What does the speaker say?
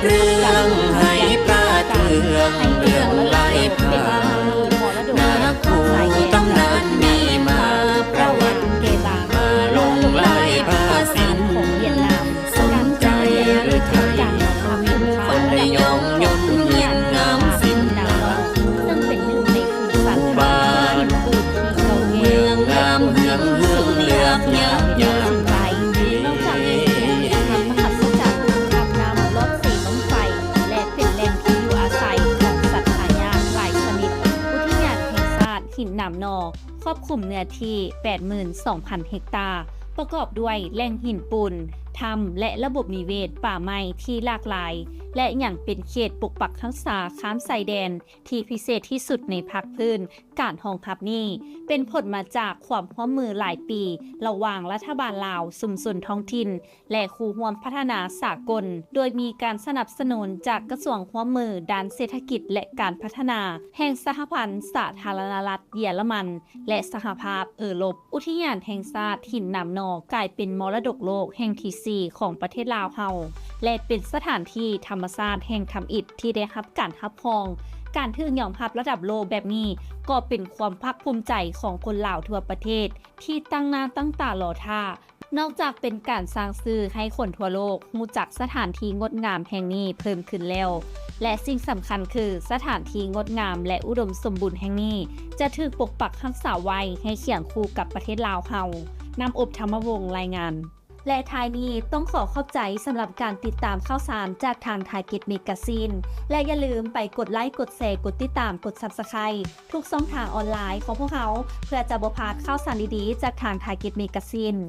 ເລື່ອງໄຫປາເທືອງ ເລື່ອງລາຍຜ້າ ນາຄູຕຳນານມີມາ ປະຫວັດລົງລາຍຜ້າສິນ ສົນໃຈຫຼືໄທ ຄົນໄດ້ຍ້ອງຍົນງາມສິນລາວ ເຊິ່ງເປັນໜຶ່ງໃນ ບ້ານເມືອງງາມເຮືອງເຮືອງເລືອກຍາມຍາມໃດ ນອກຈາກນີ້ຍັງມີພິພິທະພັນມະຫັດສະຈັນ ອາບນ້ຳລອດເຊບັ້ງໄຟ ແລະ ເປັນແຫຼ່ງທີ່ຢູ່ອາໄສຂອງສັດຫາຍາກຫຼາຍຊະນິດ. ອຸທິຍານແຫ່ງຊາດຫີນໜາມໜໍ່ ຄວບຄຸມເນື້ອທີ່ ແປດໝື່ນສອງພັນເຮັກຕາ ປະກອບດ້ວຍແຫຼ່ງຫີນປູນ, ຖ້ຳ ແລະ ລະບົບນິເວດປ່າໄມ້ທີ່ຫຼາກຫຼາຍ ແລະ ຍັງເປັນເຂດປົກປັກຮັກສາຂ້າມຊາຍແດນ ທີ່ພິເສດທີ່ສຸດໃນພາກພື້ນ. ການຮອງຮັບນີ້ເປັນຜົນມາຈາກຄວາມຮ່ວມມືຫຼາຍປີລະຫວ່າງລັດຖະບານລາວ, ຊຸມຊົນທ້ອງຖິ່ນ ແລະ ຄູ່ຮ່ວມພັດທະນາສາກົນ, ໂດຍມີການສະໜັບສະໜູນຈາກກະຊວງຮ່ວມມືດ້ານເສດຖະກິດ ແລະ ການພັດທະນາແຫ່ງສະຫະພັນສາທາລະນະລັດເຢຍລະມັນ ແລະ ສະຫະພາບເອີຣົບ. ອຸທິຍານແຫ່ງຊາດຫີນໜາມໜໍ່ກາຍເປັນມໍລະດົກໂລກແຫ່ງທີສີ່ຂອງປະເທດລາວເຮົາ ແລະ ເປັນສະຖານທີ່ທຳມະຊາດແຫ່ງທຳອິດທີ່ໄດ້ຮັບການຮັບຮອງ. ການຖືກຍອມຮັບລະດັບໂລກແບບນີ້ ກໍເປັນຄວາມພາກພູມໃຈຂອງຄົນລາວທົ່ວປະເທດທີ່ຕັ້ງໜ້າຕັ້ງຕາລໍຖ້າ. ນອກຈາກເປັນການສ້າງຊື່ໃຫ້ຄົນທົ່ວໂລກຮູ້ຈັກສະຖານທີ່ງົດງາມແຫ່ງນີ້ເພີ່ມຂຶ້ນແລ້ວ ແລະ ສິ່ງສຳຄັນຄື ສະຖານທີ່ງົດງາມ ແລະ ອຸດົມສົມບູນແຫ່ງນີ້ ຈະຖືກປົກປັກຮັກສາໄວ້ໃຫ້ຄຽງຄູ່ກັບປະເທດລາວເຮົາ. ນ້ຳອົບ ທຳມະວົງ ລາຍງານ. ແລະ ທ້າຍນີ້ຕ້ອງຂໍຂອບໃຈສຳລັບການຕິດຕາມຂ່າວສານຈາກທາງ Target Magazine ແລະ ຢ່າລືມໄປກົດໄລ, ກົດແຊ, ກົດຕິດຕາມ, ກົດ Subscribe ທຸກຊ່ອງທາງອອນລາຍຂອງພວກເຮົາ ເພື່ອຈະບໍ່ພາດຂ່າວສານດີໆຈາກທາງ Target Magazine.